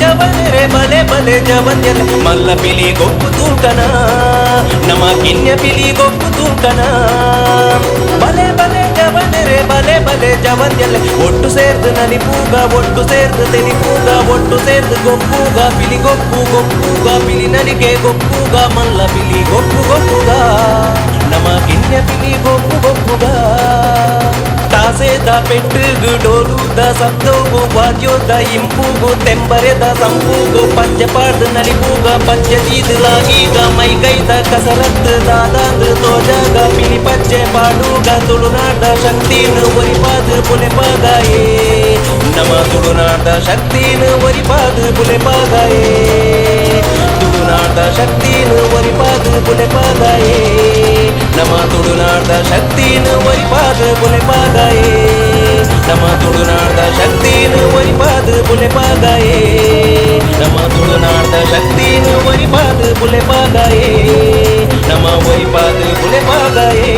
ಜವನರೆ ಬಲೆ ಬಲೆ ಜವನ್ಯಲೆ ಮಲ್ಲ ಪಿಲಿ ಗೊಪ್ಪು ತೂಕನ ನಮ ಕಿನ್ಯ ಪಿಲಿ ಗೊಪ್ಪು ತೂಕನ ಬಲೆ ಬಲೆ ಜವನರೆ ಬಲೆ ಬಲೆ ಜವನ್ಯಲೆ ಒಟ್ಟು ಸೇರ್ದು ನಲಿಪೂಗ ಒಟ್ಟು ಸೇರ್ದು ತೆಲಿಪೂಗ ಒಟ್ಟು ಸೇರ್ದು ಗೊಪ್ಪೂಗ ಪಿಲಿ ಗೊಪ್ಪು ಗೊಪ್ಪೂಗ ಪಿಲಿ ನಲಿಗೆ ಗೊಪ್ಪೂಗ ಮಲ್ಲ ಪಿಲಿ ಗೊಪ್ಪು ಗೊಪ್ಪುಗ ನಮ ಕಿನ್ಯ ಪಿಲಿ ಗೊಪ್ಪು ಗೊಪ್ಪುಗ ತಾಸೆದ ಪೆಟ್ಟುಗು ಡೋಲುದ ಸಬ್ದೋಗು ವಾದ್ಯೋದ ಇಂಪುಗು ತೆಂಬರೆದ ಸಂಪೂಗು ಪಜ್ಜೆ ಪಾಡ್ದು ನಲಿಪೂಗ ಪಜ್ಜೆ ದೀದುಲಾಗೀಗ ಮೈಕೈದ ಕಸರತ್ತು ದಾದಾಂದು ತೋಜಾಗ ಪಿಲಿ ಪಜ್ಜೆ ಪಾಡೂಗ ತುಳುನಾಡ ಶಕ್ತಿನು ಒರಿಪಾದು ಪುಲೆಪಾಗಾಯೇ ನಮ ತುಳುನಾಡ ಶಕ್ತಿನು ಒರಿಪಾದು ಪುಲೆಪಾಗಾಯೇ ತುಳುನಾಡ ಶಕ್ತಿನು ಒರಿಪಾದು ಪುಲೆಪಾಗಾಯೇ ನಮ ತುಳುನಾಡ ಶಕ್ತಿನು ಒರಿಪಾದು ಪುಲೆಪಾಗಾಯೇ ನಮ ತುಳುನಾಡ ಶಕ್ತಿನು ಒರಿಪಾದು ಪುಲೆಪಾಗಾಯೇ ನಮ ತುಳುನಾಡ ಶಕ್ತಿನು ಒರಿಪಾದು ಪುಲೆಪಾಗಾಯೇ ನಮ ಒರಿಪಾದು ಪುಲೆಪಾಗಾಯೇ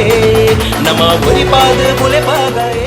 ನಮ ಒರಿಪಾದು ಪುಲೆಪಾಗಾಯೇ.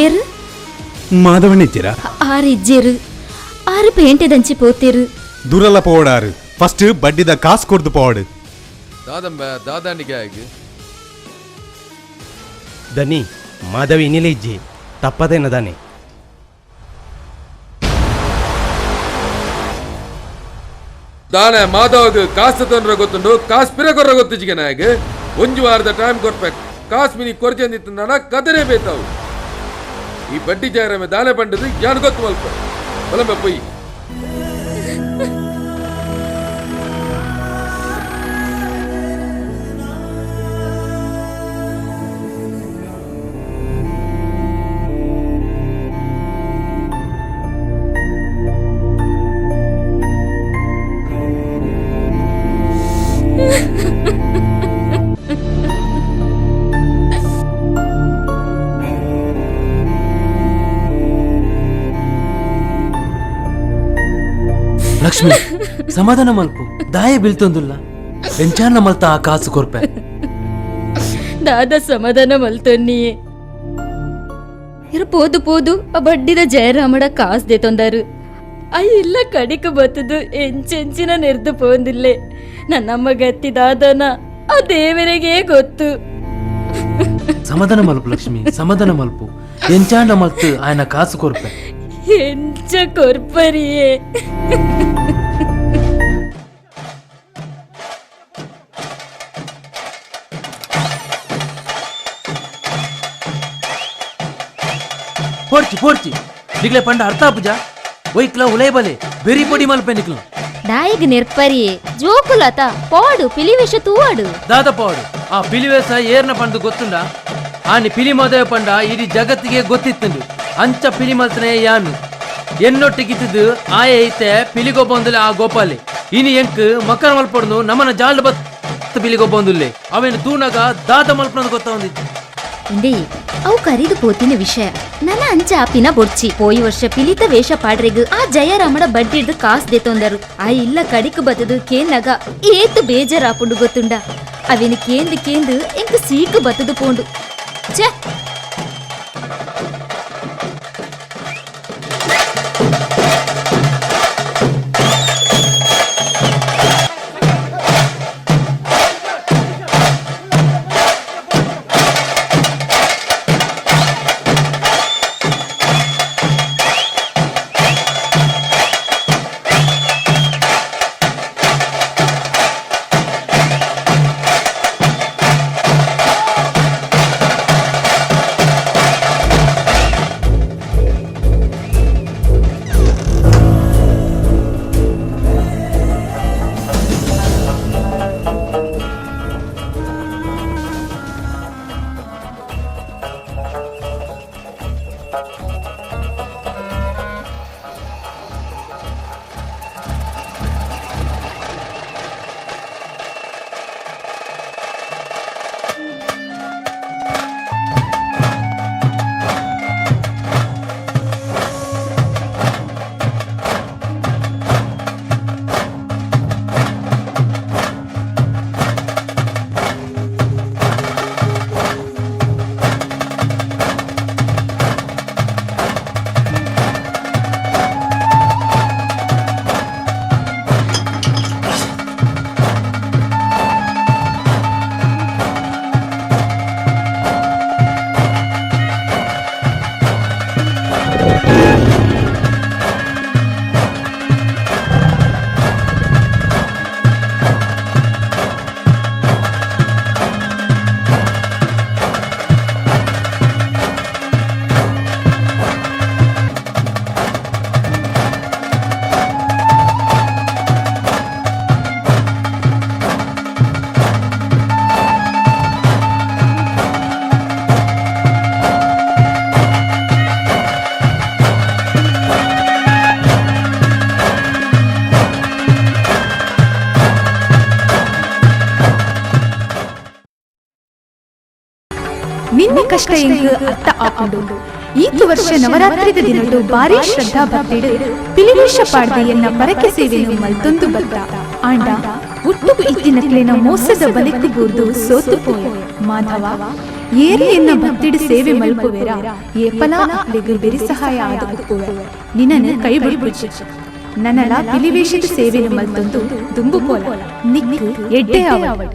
ಏರು? ಮಾಧವಣ್ಣಿತ್ತೀರ? ಆರು ಇಜ್ಜೇರು, ಆರು ಪೇಂಟೆದಂಚಿ ಪೋತೇರು. ದುರಲ ಪೋಡಾರು, ಫಸ್ಟ್ ಬಡ್ಡಿದ ಕಾಸು ಕೊಡ್ದು ಪೋಡು. ದಾದಂಬ ದಾದಾನಿಗೆ ಆಗಿ. ದನಿ ಮಾಧವಿ ಇನ್ನಿಲೆ ಇಜ್ಜಿ ತಪ್ಪದೇನ ದಾನಿ? ದಾನೆ ಮಾಧವಗ್ ಕಾಸು ತೊಂದ್ರೆ ಗೊತ್ತುಂಡು, ಕಾಸು ಪಿರ ಕೊರ್ರ ಗೊತ್ತಿಜಿಗೆ ನಾಯಗ್. ಒಂಜು ವಾರದ ಟೈಮ್ ಕೊರ್ಪೆ, ಕಾಸು ಮಿನಿ ಕೊರ್ಜಂದಿತ್ತು ಕದರೇ ಬೇತಾವು. ಈ ಬಡ್ಡಿ ಜಾರಮೆ ದಾನೆ ಪಂಡದು ಯಾನ್ ಗೊತ್ತು ಮಲ್ಪ ಬಲಂಬ ಪೊಯ್. ಲಕ್ಷ್ಮಿ, ಸಮಾಧಾನ ಮಲ್ಪು. ದಾಯ ಬೀಳ್ತೊಂದುಲ್ಲ, ಎಂಚಾನ ಮಲ್ತ ಆ ಕಾಸು ಕೊರ್ಪೆ. ದಾದ ಸಮಾಧಾನ ಮಲ್ತೊನ್ನಿಯೇ ಇರು. ಪೋದು ಪೋದು ಆ ಬಡ್ಡಿದ ಜಯರಾಮಡ ಕಾಸ್ ದೇತೊಂದಾರು. I ಇಲ್ಲ ಕಡಿಕ ಬತ್ತದು ಎಂಚೆಂಚಿನ ನೆರ್ದು ಪೋಂದಿಲ್ಲೆ. ನನ್ನಮ್ಮ ಗತ್ತಿ ದಾದನ ಆ ದೇವರಿಗೆ ಗೊತ್ತು. ಸಮಾಧಾನ ಮಲ್ಪು ಲಕ್ಷ್ಮಿ, ಸಮಾಧಾನ ಮಲ್ಪು. ಎಂಚಾಂಡ ಮಲ್ತು ಆಯನ ಕಾಸು ಕೊರ್ಪೆ. ಎಂಚ ಕೊರ್ಪರಿಯೇ? ಪೋಡ್ಚಿ ಪೋಡ್ಚಿ, ನಿಕ್ಲೆ ಪಂಡ ಅರ್ಥ ಪೂಜಾ ಒಯ್ಕ್ಲ ಉಲೈ ಬಲೆ ಬೆರಿ ಪೊಡಿ ಮಲ್ಪೆ ನಿಕ್ಲು. ದಾಯಿಗ್ ನೆರ್ಪರಿಯೇ, ಜೋಕುಲತ ಪಾಡು ಪಿಲಿವೇಷ ತೂವಾಡು. ದಾದ ಪಾಡು? ಆ ಪಿಲಿವೇಷ ಏರ್ನ ಪಂಡು ಗೊತ್ತುಂಡ? ಆನಿ ಪಿಲಿ ಮದುವೆ ಪಂಡ ಇಡೀ ಜಗತ್ತಿಗೆ ಗೊತ್ತಿತ್ತುಂಡು. ಅಂಚ ಪಿಲಿ ಮಲ್ತನೆ ಯಾನು ಎನ್ನೊಟ್ಟಿಗಿತ್ತಿದ್ದು ಆಯೆ ಐತೆ ಪಿಲಿಗೊಬ್ಬಂದುಲೆ ಆ ಗೋಪಾಲಿ. ಇನಿ ಎಂಕ್ ಮಕ್ಕಳ ಮಲ್ಪಡ್ನು ನಮನ ಜಾಲ್ಡ್ ಬತ್ ಪಿಲಿಗೊಬ್ಬಂದುಲ್ಲೆ ಅವೇನು ತೂನಗ ದಾದ ಮಲ್ಪನದು ಗೊತ್ತೊಂದಿತ್ತು. ಇಂದೇ ಅವು ಕರಿದು ಪೋತಿನ ವಿಷಯ ನನ್ನ ಅಂಚ ಆಪಿನ ಬೊಡ್ಚಿ. ಪೋಯಿ ವರ್ಷ ಪಿಲಿತ ವೇಷ ಪಾಡ್ರೆಗ್ ಆ ಜಯರಾಮಡ ಬಡ್ಡಿಡ್ದು ಕಾಸ್ ದೇತೊಂದರು. ಆ ಇಲ್ಲ ಕಡಿಕು ಬತ್ತದು ಕೇಂದಾಗ ಏತು ಬೇಜಾರಾಪುಂಡು ಗೊತ್ತುಂಡ? ಅವೇನು ಕೇಂದು ಕೇಂದು ಎಂಕ್ ಸೀಕು ಬತ್ತದು ಪೋಂಡು. ಛೆ! ನಿನ್ನ ಕಷ್ಟ ಎಂಗ್ ಅರ್ಥ ಆಪುಂಡು. ಈತು ವರ್ಷ ನವರಾತ್ರಿದ ದಿನಟು ಭಾರಿ ಶ್ರದ್ಧಾ ಭಕ್ತಿಡು ಪಿಲಿವೇಷ ಪಾಡ್ದಿ ಎನ್ನ ಪರಕೆ ಸೇವೆನು ಮಲ್ತೊಂದು ಬತ್ತ. ಆಂಡ ಒಟ್ಟುಗು ಇತ್ತಿನಕ್ಲೆನ ಮೋಸದ ಬಲಿಕ್ಕು ಬೂರ್ದು ಸೋತು ಪೋಯ. ಮಾಧವ, ಏರಿ ಎನ್ನ ಭಕ್ತಿಡು ಸೇವೆ ಮಲ್ಪುವೆರ ಏಪಲಾ ಅಕ್ಲೆಗ್ ಬೆರಿ ಸಹಾಯ ಆದ ಉಪ್ಪುವೆ. ನಿನನು ಕೈ ಬಿಡ್ಬುಜಿ. ನನಲ ಪಿಲಿವೇಷದ ಸೇವೆನು ಮಲ್ತೊಂದು ದುಂಬು ಪೋಲ. ನಿಕ್ಕು ಎಡ್ಡೆ ಆವಡ್.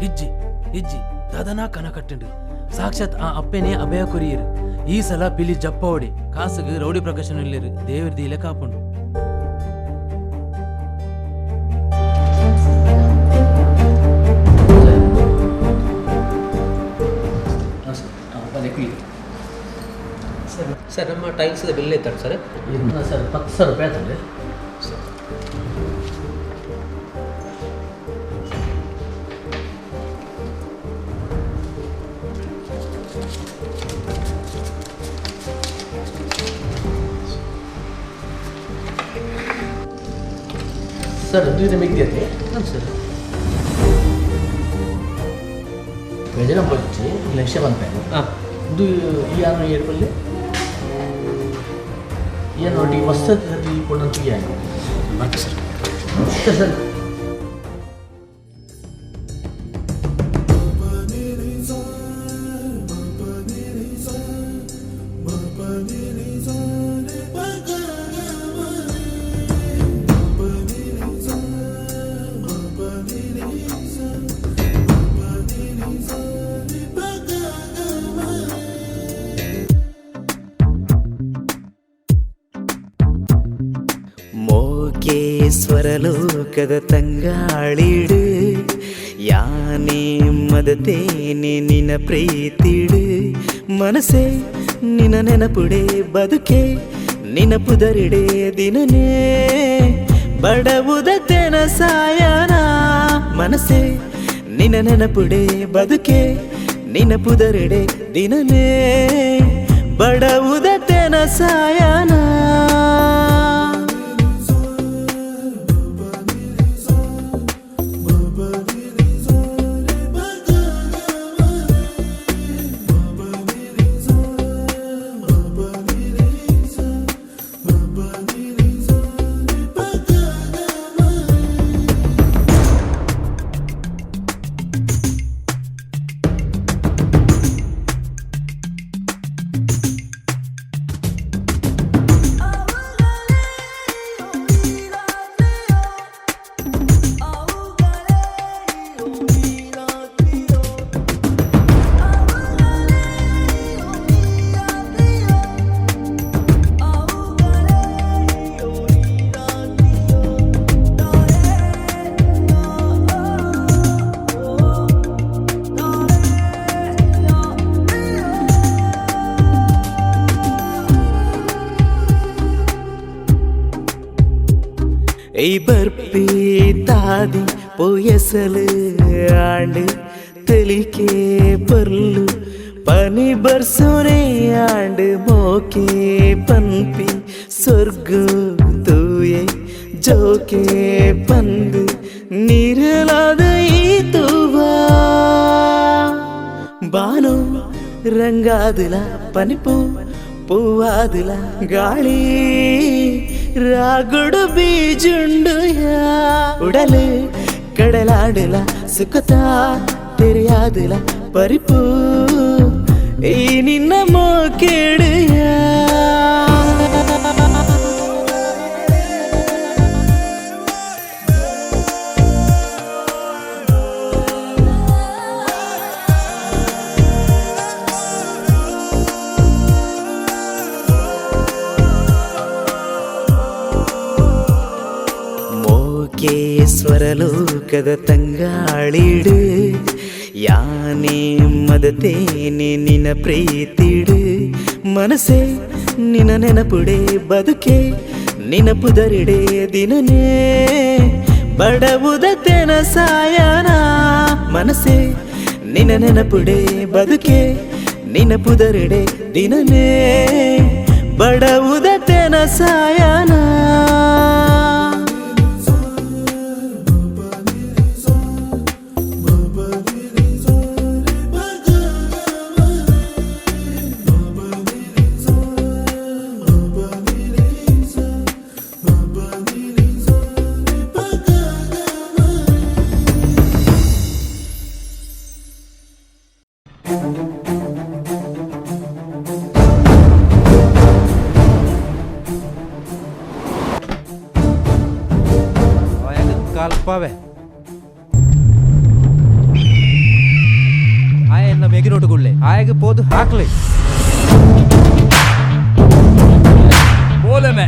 ಇಜ್ಜಿ ಇಜ್ಜಿ ದಾದನಾ ಕನ ಕಟ್ಟಂಡು ಸಾಕ್ಷಾತ್ ಆ ಅಪ್ಪೆನೇ ಅಭಯ ಕೊರಿಯರು. ಈ ಸಲ ಪಿಲಿ ಜಪ್ಪವಡಿ ಕಾಸುಗು ರೌಡಿ ಪ್ರಕಾಶನ ಇಲ್ಲಿರು ದೇವರ ದೀಲೆ ಕಾಪುಂಡು. ಸರ್ ನಮ್ಮ ಟೈಲ್ಸ್ ಬಿಲ್ ಐತಾರೆ ಸರ್. ಸರ್ 10,000 ರೂಪಾಯಿ ಆಯ್ತಂడి. ಸರ್ ಇದು ಮಿಗ್ದಿ ಐತೆ. ಹಾಂ ಸರ್ ವ್ಯಜನ ಬಚ್ಚಿ ಲಕ್ಷ ಬಂತ. ಹಾಂ ಇದು ಈ ಆನು ಏರ್ಪಲ್ಲಿ ಏನು ನೋಡಿ ಮಸ್ತ್ ಕೊಡಂತ sir. Sir sir ಮೋಕೇಶ್ವರಲೋಕದ ತಂಗಾಳಿಡು ಯಾನೇ ಮದತೇನೆ ನಿನ ಪ್ರೀತಿಡು ಮನಸೆ ನಿನ ನೆನಪುಡೆ ಬದುಕೆ ನಿನ ಪುದರಿಡೆ ದಿನನೇ ಬಡವುದ ತೆನ ಸಾಯನ ಮನಸೆ ನಿನ ನೆನಪುಡೆ ಬದುಕೆ ನಿನ ಪುದರಿಡೆ ದಿನನೇ ಬಡವುದ ತೆನ ಸಾಯನ. ಬರ್ಪಿ ತಾದಿ ಪೊಯಸಲು ಆಂಡು ತೆಲಿಕೆ ಪರ್ಲು ಪನಿ ಬರ್ಸೋರೆ ಆಂಡು ಮೋಕೆ ಪನ್ಪಿ ಸ್ವರ್ಗ ತೂಯೆ ಜೋಕೆ ಪಂದು ನಿರಲಾದ ಈ ತೂವಾ ಬಾನು ರಂಗಾದುಲ ಪನಿಪು ಪೂವಾದುಲ ಗಾಳಿ ರಾಗುಡು ಬೀಜುಂಡು ಉಡಲು ಕಡಲಾಡಲ ಸುಖತಾ ತೆರೆಯಾದಲ ಪರಿಪು ಈ ನಿನ್ನ ಮೋಕೆಡೆಯ. ಮೋಕೇಶ್ವರಲೋಕದ ತಂಗಾಳಿಡು ಯಾನೇ ಮದತೇನೆ ನಿನ ಪ್ರೀತಿಡು ಮನಸೆ ನಿನ ನೆನಪುಡೆ ಬದುಕೆ ನಿನ ಪುದರಿಡೆ ದಿನನೇ ಬಡವುದ ತೆನ ಸಾಯನ ಮನಸೆ ನಿನ ನೆನಪುಡೆ ಬದುಕೆ ನಿನ ಪುದರಿಡೆ ದಿನನೇ ಬಡವುದ ತೆನ ಸಾಯನ. ಕಲ್ಪವೆ ಆಯ ಎನ್ನ ಮೆಗಿನೋಟುಗುಳ್ಳೆ ಆಯಗ ಪೋದು ಹಾಕ್ಲಿ ಬೋಲೆ ಮೇ.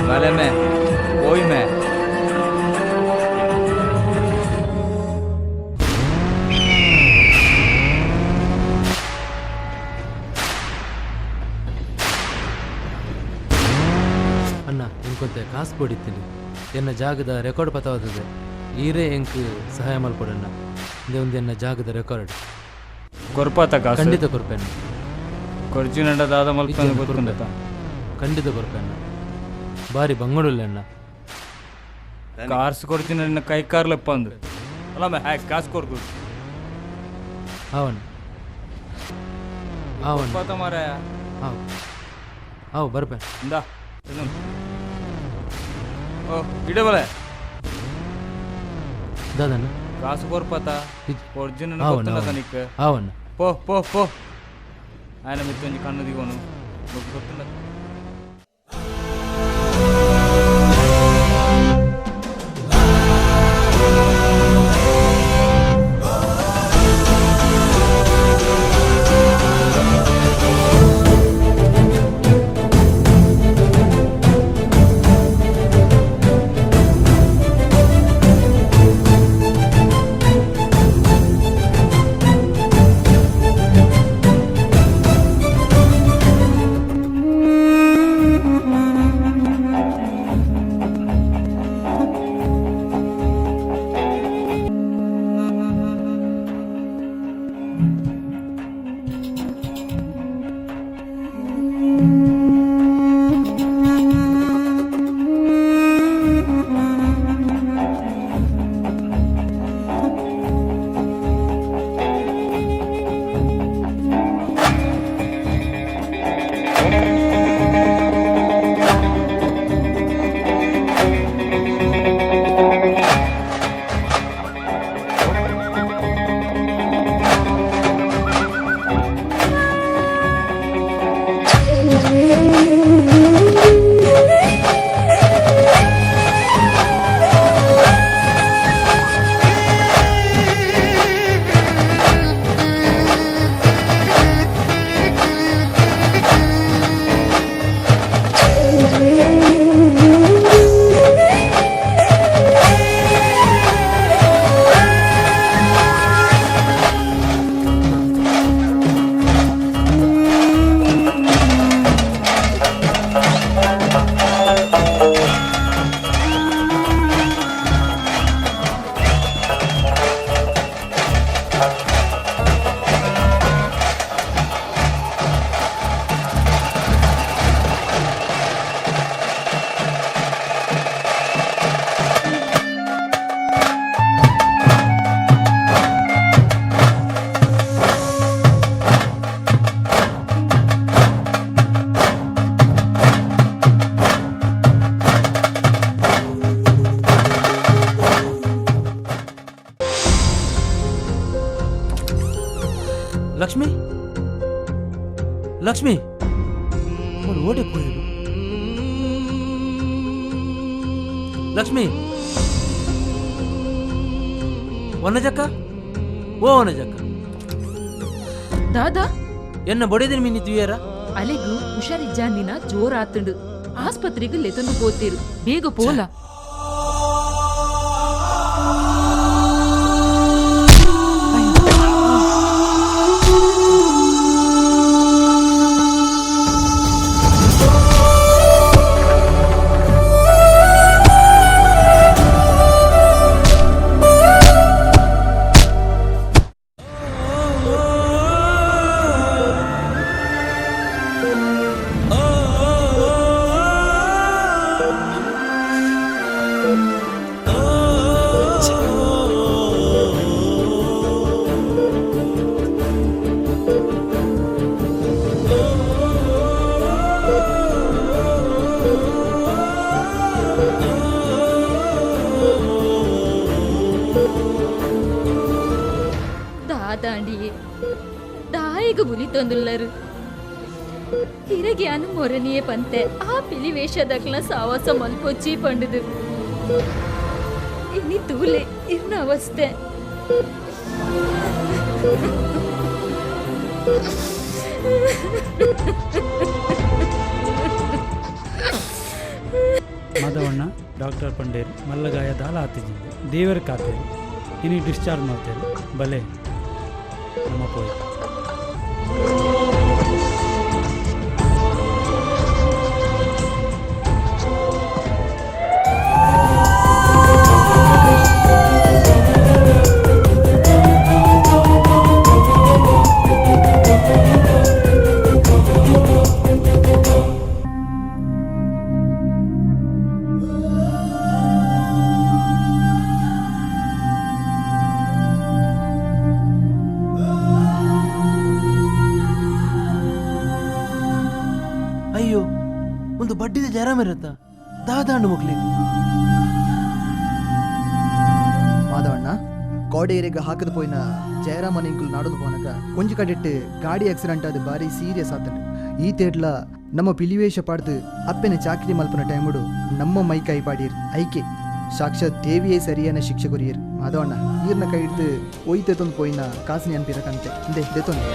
ಬಲೆ ಮೇ, ಹೋಯ್ ಮೇ. ಅಣ್ಣ, ಎಂಕೊಂತೆ ಕಾಸು ಪಡಿತೀನಿ. ಎನ್ನ ಜಾಗದ ರೆಕಾರ್ಡ್ ಪತವಾದದೆ. ಈರೇ ಎಂಕ್ ಸಹಾಯ ಮಲ್ಪಡಣ್ಣ. ಇಂದೇ ಒಂದು ಎನ್ನ ಜಾಗದ ರೆಕಾರ್ಡ್. ಕೊರ್ಪಾತ ಕಾಸು? ಖಂಡಿತ ಕೊರ್ಪೆಣ್ಣ. ಕೊರ್ಜಿನಂಡ ದಾದ ಮಲ್ಪಂದು ಇಜ್ಜಣ್ಣ, ಗೊತ್ತುಂಡತ? ಕೊರ್ಪೆ. ಖಂಡಿತ ಕೊರ್ಪೆಣ್ಣ. ಬಾರಿ ಬಂಗಡುಲ್ಲ ಅಣ್ಣ. ಕಾರ್ಸ್ ಕೊರ್ಜಿನ ಕೈ ಕಾರ್ಲೆಪ್ಪಂದು ಅಲ್ಲ ಮೇ. ಹ್ಯಾ, ಕಾಸು ಕೊರ್ಕು. ಅವನ್ ಅವನ್. ಕೊರ್ಪಾತ ಮಾರಾಯ. ಹಾವು ಹಾವು, ಬರ್ಪೆ. ಇಂದಾ ತಿನ್ನು. ಓ ಇಡಬಲೆ. ದಾದಣ್ಣ. ಕಾಸು ಕೊರ್ಪಾತ? ಕೊರ್ಜಿನ ಆವಣ್ಣ, ಗೊತ್ತುಂಡತ ಆವಣ್ಣ. ನಿಕ್? ಆವಣ್ಣ. ಪೋ ಪೋ ಪೋ, ಆಯನ ಮಿತ್ತು ಒಂಜಿ ಕಣ್ಣು ದಿಗೋನು ಗೊತ್ತುಂಡ. ಲಕ್ಷ್ಮಿ, ಲಕ್ಷ್ಮಿ, ಅವಳು ಓಡಿ ಹೋಯಲು. ಲಕ್ಷ್ಮಿ, ವನಜಕ್ಕ, ಓ ವನಜಕ್ಕ. ದಾದಾ. ಎನ್ನ ಬಡಿದಿನ ಮಿನ್ನಿದ್ವಿಯರ? ಅಲೆಗು ಹುಷಾರಿಜ್ಜಾಂದಿನ ಜೋರಾತುಂಡು. ಆಸ್ಪತ್ರೆಗೆ ಲೆತೊಂದು ಪೋತೀರು, ಬೇಗ ಪೋಲ. ತೆಲಿತೊಂದುಲ್ಲರು. ಹಿರಗ್ಯಾನು ಮೊರನಿಯೇ ಪಂತೆ ಆ ಪಿಲಿ ವೇಷದಕ್ಲ ಸಾವಾಸ ಮಲ್ಪೊಚ್ಚಿ ಪಂಡುದು. ಇನಿ ತೂಲೆ ಇರ್ನ ಅವಸ್ಥೆ. ಮಾಧವಣ್ಣ ಡಾಕ್ಟರ್ ಪಂಡೇರ್ ಮಲ್ಲಗಾಯ ದಾಲ ಆತಿಜಿಂದೆ ದೇವರ ಕಾತೇರು ಇನಿ ಡಿಸ್ಚಾರ್ಜ್ ಮಾಡ್ತೇವೆ ಬಲೆ ನಮ್ಮ ಪೋಯಿ. ಅಯ್ಯೋ ಒಂದು ಬಡ್ಡಿದ ಜರಮಿರತ್ತ ದಾದಾಂಡು ಮುಕ್ಲಿ. ಮಾಧವಣ್ಣ ಕೋಡೇರಿಗೆ ಹಾಕದ ಪೋಯಿನ ಜಯರಾಮನ್ ಇಂಕುಲು ನಾಡೋದು ಪೋನಕ ಒಂಜಿ ಕಡೆಟ್ಟು ಗಾಡಿ ಆಕ್ಸಿಡೆಂಟ್ ಅದು ಬಾರಿ ಸೀರಿಯಸ್ ಆತಂಡು. ಈ ತೇಡ್ಲ ನಮ್ಮ ಪಿಲಿವೇಶ ಪಾಡ್ದು ಅಪ್ಪೆನ ಚಾಕ್ರಿ ಮಲ್ಪನ ಟೈಮುಡು ನಮ್ಮ ಮೈ ಕೈ ಪಾಡೀರ್ ಐಕೆ ಸಾಕ್ಷಾತ್ ದೇವಿಯೇ ಸರಿಯಾನ ಶಿಕ್ಷೆ ಕೊರಿಯರ್. ಮಾಧವಣ್ಣ ಈರ್ನ ಕೈ ಹಿಡ್ದು ಒಯ್ತೆತ್ತೊಂದು ಪೋಯಿನ ಕಾಸಿನ ಅನ್ಪಿರಕಂತೆ ಇಂದೆ ದೆತ್ತೊಂದು.